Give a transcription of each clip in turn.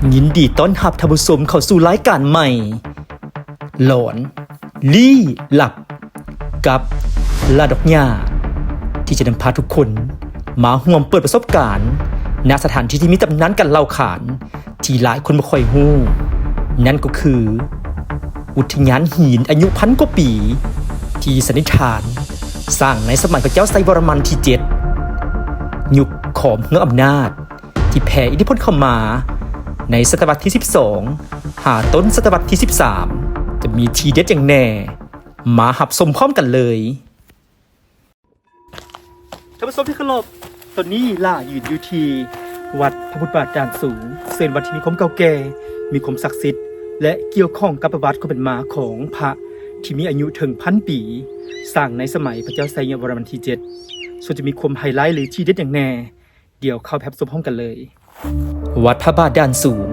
ຍິນດີຕ້ອນຮັບທ່ານຜູ້ຊົມເຂົ້າສູ່ລາຍການໃໝ່ ຫຼອນ ລີ້ລັບ ກັບ ລາດອກຫຍ້າ ທີ່ຈະນຳພາທຸກຄົນມາຮ່ວມເປີດປະສົບການ ນະສະຖານທີ່ທີ່ມີຕຳນານການເລົ່າຂານ ທີ່ຫຼາຍຄົນບໍ່ຄ່ອຍຮູ້ ນັ້ນກໍຄື ອຸທະຍານຫີນອາຍຸພັນກວ່າປີ ທີ່ສັນນິຖານສ້າງໃນສະໄໝພະເຈົ້າໄຊວໍລະມັນທີເຈັດ ຍຸກຂອມເຮືອອຳນາດ ທີ່ແຜ່ອິດທິພົນເຂົ້າມາໃນສະຕະວັດທີສິບສອງ ຫາຕົ້ນສະຕະວັດທີສິບສາມ ຈະມີທີເດັດຫຍັງແດ່ ມາຮັບຊົມພ້ອມກັນເລີຍ. ທ່ານຜູ້ຊົມທີ່ເຄົາລົບ, ຕອນນີ້ຫຼ້າຢືນຢູ່ທີ່ວັດພະພຸດທະບາດດ່ານສູງ, ເຊິ່ງເປັນວັດທີ່ມີຄວາມເກົ່າແກ່, ມີຄວາມສັກສິດ ແລະ ກ່ຽວຂ້ອງກັບປະຫວັດຄວາມເປັນມາຂອງພະທີ່ມີອາຍຸເຖິງພັນປີ, ສ້າງໃນສະໄໝພະເຈົ້າໄຊຍະວໍລະມັນທີເຈັດ, ສ່ວນຈະມີຄວາມໄຮໄລ ຫຼື ທີເດັດຫຍັງແດ່, ດຽວເຂົ້າໄປຮັບຊົມພ້ອມກັນເລີຍ. ວັດພະບາດດ່ານສູງ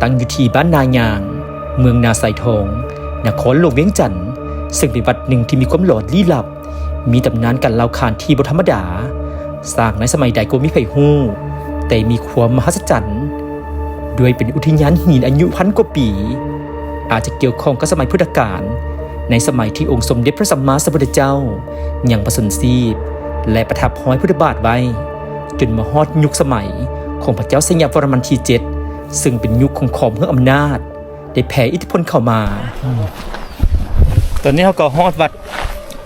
ຕັ້ງຢູ່ທີ່ບ້ານນາຍາງ, ເມືອງນາຊາຍທອງ, ນະຄອນຫຼວງວຽງຈັນ, ເຊິ່ງເປັນວັດໜຶ່ງທີ່ມີຄວາມຫຼອນລີ້ລັບ, ມີຕຳນານການເລົ່າຂານທີ່ບໍ່ທຳມະດາ, ສ້າງໃນສະໄໝໃດກໍບໍ່ມີໃຜຮູ້, ແຕ່ມີຄວາມມະຫັດສະຈັນ, ດ້ວຍເປັນອຸທະຍານຫີນອາຍຸພັນກວ່າປີ, ອາດຈະກ່ຽວຂ້ອງກັບສະໄໝພຸດທະການ, ໃນສະໄໝທີ່ອົງສົມເດັດພະສຳມາສຳພຸດທະເຈົ້າຍັງປະຊົນຊີບ ແລະ ປະທັບຮອຍພຸດທະບາດໄວ້. ຈົນມາຮອດຍຸກສະໄໝຂອງພະເຈົ້າໄຊຍະວໍລະມັນທີເຈັດ ເຊິ່ງເປັນຍຸກຂອງຂອມເຮືອອຳນາດ ໄດ້ແຜ່ອິດທິພົນເຂົ້າມາ. ຕອນນີ້ເຮົາກໍຮອດວັດ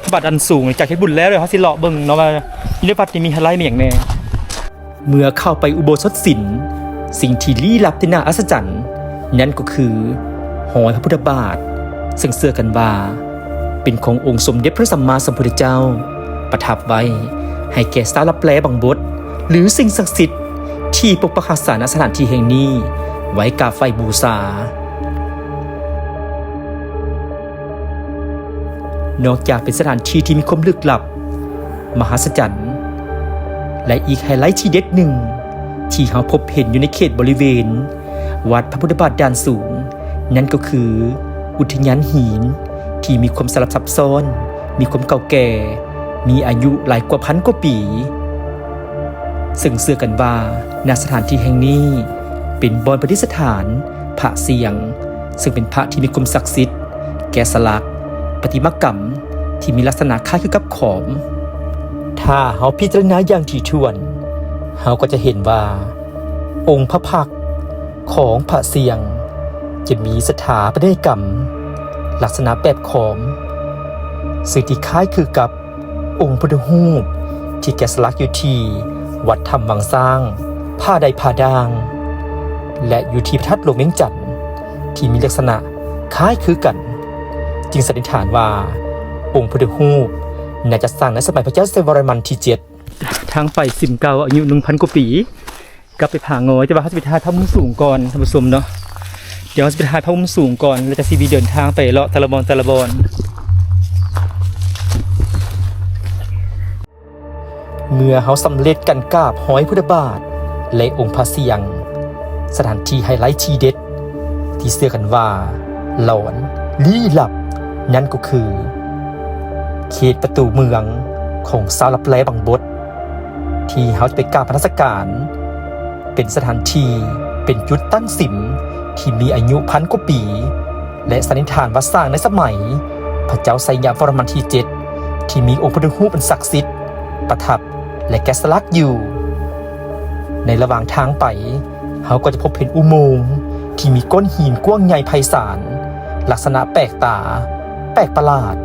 ພະບາດດ່ານສູງ ຫຼັງຈາກເຮັດບຸນແລ້ວ, ດຽວເຮົາຊິເລາະເບິ່ງເນາະວ່າຢູ່ໃນວັດນີ້ມີໄຮໄລມີຫຍັງແດ່. ເມື່ອເຂົ້າໄປອຸໂບສົດສິນ, ສິ່ງທີ່ລີ້ລັບທີ່ໜ້າອັດສະຈັນ ນັ້ນກໍຄືຮອຍພະພຸດທະບາດ, ເຊິ່ງເຊື່ອກັນວ່າເປັນຂອງອົງສົມເດັດພະສຳມາສຳພຸດທະເຈົ້າ ປະທັບໄວ້ໃຫ້ແກ່ຊາວລັບແລບັງບົດ ຫຼື ສິ່ງສັກສິດທີ່ປົກປັກຮັກສານະສະຖານທີ່ແຫ່ງນີ້ໄວ້ກາບໄຫວ້ບູຊາ. ນອກຈາກເປັນສະຖານທີ່ທີ່ມີຄວາມລຶກລັບ, ມະຫັດສະຈັນ ແລະ ອີກໄຮໄລທີ່ເດັດໜຶ່ງທີ່ເຮົາພົບເຫັນຢູ່ໃນເຂດບໍລິເວນ ວັດພະພຸດທະບາດດ່ານສູງ ນັ້ນກໍຄືອຸທະຍານຫີນທີ່ມີຄວາມສະຫຼັບຊັບຊ້ອນ, ມີຄວາມເກົ່າແກ່, ມີອາຍຸຫຼາຍກວ່າພັນກວ່າປີ, ເຊິ່ງເຊື່ອກັນວ່າ ນະສະຖານທີ່ແຫ່ງນີ້ເປັນບ່ອນປະດິດສະຖານພະສ່ຽງ, ເຊິ່ງເປັນພະທີ່ມີຄວາມສັກສິດ, ແກະສະຫຼັກ, ປະຕິມາກຳທີ່ມີລັກສະນະຄ້າຍຄືກັບຂອມ. ຖ້າເຮົາພິຈາລະນາຢ່າງຖີ່ຖ້ວນ, ເຮົາກໍຈະເຫັນວ່າ ອົງພະພັກຂອງພະສ່ຽງຈະມີສະຖາປັດຕະໄນກຳລັກສະນະແບບຂອມ, ເຊິ່ງທີ່ຄ້າຍຄືກັບອົງພຸດທະຮູບທີ່ແກະສະຫຼັກຢູ່ທີ່ວັດຖ້ຳວັງຊ້າງ, ຜາໄດຜາດ່າງ ແລະ ຢູ່ທີ່ພະທາດຫຼວງວຽງຈັນ ທີ່ມີລັກສະນະຄ້າຍຄືກັນ, ຈຶ່ງສັນນິຖານວ່າ ອົງພຸດທະຮູບໜ້າຈະສ້າງໃນສະໄໝພະເຈົ້າໄຊວໍລະມັນທີເຈັດ. ທາງໄປສິມເກົ່າອາຍຸໜຶ່ງພັນກວ່າປີ ກັບໄປຜາງອຍ, ແຕ່ວ່າເຮົາຊິໄປຖ່າຍພາບມຸມສູງກ່ອນ ທ່ານຜູ້ຊົມເນາະ. ດຽວເຮົາຊິໄປຖ່າຍພາບມຸມສູງກ່ອນ ແລ້ວຈະຊິມີເດີນທາງໄປເລາະແຕ່ລະບ່ອນແຕ່ລະບ່ອນ. ເມື່ອເຮົາສຳເລັດການກາບຮອຍພຸດທະບາດ ແລະ ອົງພະສ່ຽງ, ສະຖານທີ່ໄຮໄລທີ່ເດັດ ທີ່ເຊື່ອກັນວ່າຫຼອນ, ລີ້ລັບ, ນັ້ນກໍຄື ເຂດປະຕູເມືອງຂອງຊາວລັບແລບັງບົດ ທີ່ເຮົາຈະໄປກາບນະມັດສະການ. ເປັນສະຖານທີ່, ເປັນຈຸດຕັ້ງສິມທີ່ມີອາຍຸພັນກວ່າປີ ແລະ ສັນນິຖານວ່າສ້າງໃນສະໄໝພະເຈົ້າໄຊຍະວໍລະມັນທີເຈັດ ທີ່ມີອົງພຸດທະຮູບອັນສັກສິດປະທັບ ແລະ ແກະສະຫຼັກຢູ່. ໃນລະຫວ່າງທາງໄປ, ເຮົາກໍຈະພົບເຫັນອຸໂມງທີ່ມີກ້ອນຫີນກວ້າງໃຫຍ່ໄພສານ, ລັກສະນະແປກຕາ, ແປກປະຫຼາດ.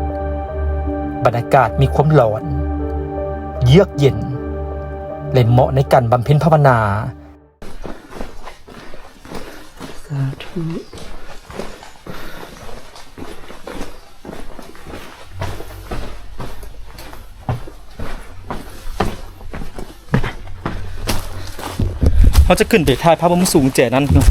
ບັນຍາກາດມີຄວາມຫຼອນ, ເຍືອກເຢັນ ແລະ ເໝາະໃນການບຳເພັນພາວະນາ. ສາທຸ. ເຮົາຈະຂຶ້ນໄປຖ່າຍພາບມຸມສູງແຈນັ້ນເນາະ.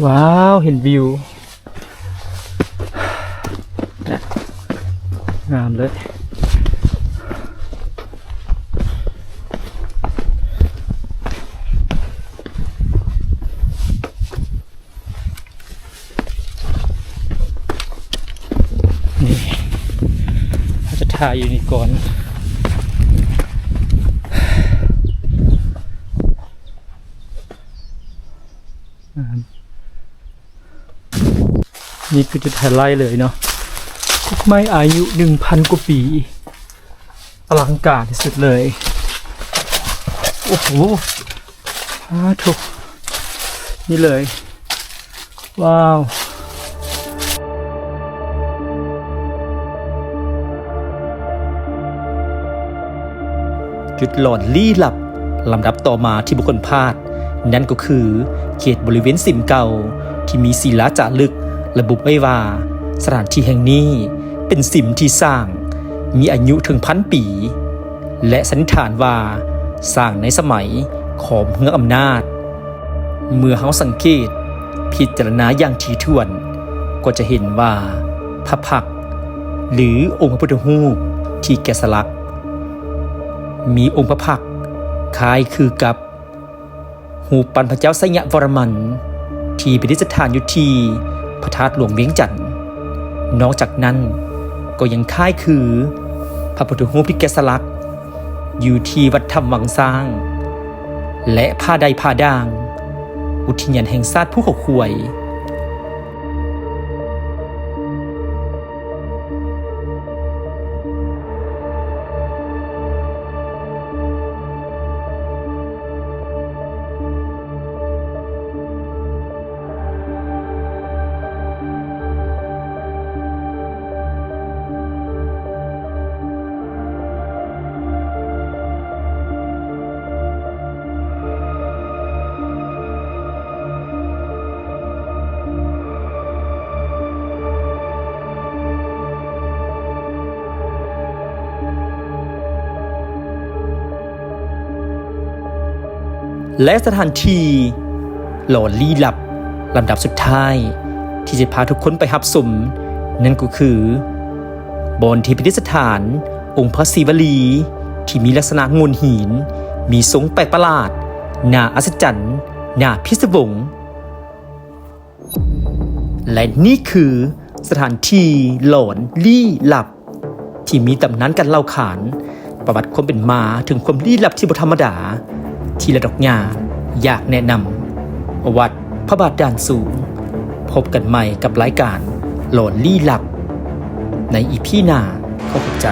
ວ້າວ ເຫັນວິວ ງາມເລີຍ. ເ ນີ້ ເຮົາຈະຖ່າຍຢູ່ນີ້ກ່ອນ. ນີ້ຄືຈຸດໄຮໄລເລີຍເນາະ, ກົກໄມ້ອາຍຸໜຶ່ງພັນກວ່າປີ, ອະລັງການທີ່ສຸດເລີຍ. ໂອ້ໂຫ ສາທຸ ນີ້ເລີຍ. ວ້າວ ຈຸດຫຼອນລີ້ລັບລຳດັບຕໍ່ມາທີ່ບໍ່ຄວນພາດ ນັ້ນກໍຄືເຂດບໍລິເວນສິມເກົ່າ ທີ່ມີສີລາຈາລຶກລະບຸໄວ້ວ່າ ສະຖານທີ່ແຫ່ງນີ້ເປັນສິມທີ່ສ້າງມີອາຍຸເຖິງພັນປີ ແລະ ສັນນິດຖານວ່າສ້າງໃນສະໄໝຂອງເຮືອອຳນາດ. ເມື່ອເຮົາສັງເກດພິຈາລະນາຢ່າງຖີ່ຖ້ວນ ກໍຈະເຫັນວ່າພະພັກ ຫຼື ອົງພະພຸດທະຮູບທີ່ແກະສະຫຼັກ ມີອົງພະພັກຄ້າຍຄືກັບຮູບປັ້ນພະເຈົ້າໄຊຍະວໍລະມັນ ທີ່ປະດິດສະຖານຢູ່ທີ່ພະທາດຫຼວງວຽງຈັນ. ນອກຈາກນັ້ນກໍຍັງຄ້າຍຄືພະພຸດທະຮູບທີ່ແກະສະຫຼັກ ຢູ່ທີ່ວັດຖ້ຳວັງຊ້າງ ແລະ ຜາໄດຜາດ່າງ ອຸທິຍານແຫ່ງຊາດພູເຂົາຄວາຍ. ແລະ ສະຖານທີ່ຫຼອນລີ້ລັບລຳດັບສຸດທ້າຍ ທີ່ຈະພາທຸກຄົນໄປຮັບຊົມ ນັ້ນກໍຄື ບ່ອນທີ່ປະດິດສະຖານອົງພະສີວະລີ ທີ່ມີລັກສະນະໂງ່ນຫີນ ມີຊົງແປກປະຫຼາດ ໜ້າອັດສະຈັນ ໜ້າພິສະວົງ. ແລະ ນີ້ຄືສະຖານທີ່ຫຼອນລີ້ລັບ ທີ່ມີຕຳນານການເລົ່າຂານ ປະຫວັດຄວາມເປັນມາເຖິງຄວາມລີ້ລັບທີ່ບໍ່ທຳມະດາ ທີ່ລະດອກຫຍ້າຢາກແນະນຳ ວັດພະບາດດ່ານສູງ. ພົບກັນໃໝ່ກັບລາຍການຫຼອນລີ້ລັບໃນອີພີໜ້າ. ຂໍຂອບໃຈ.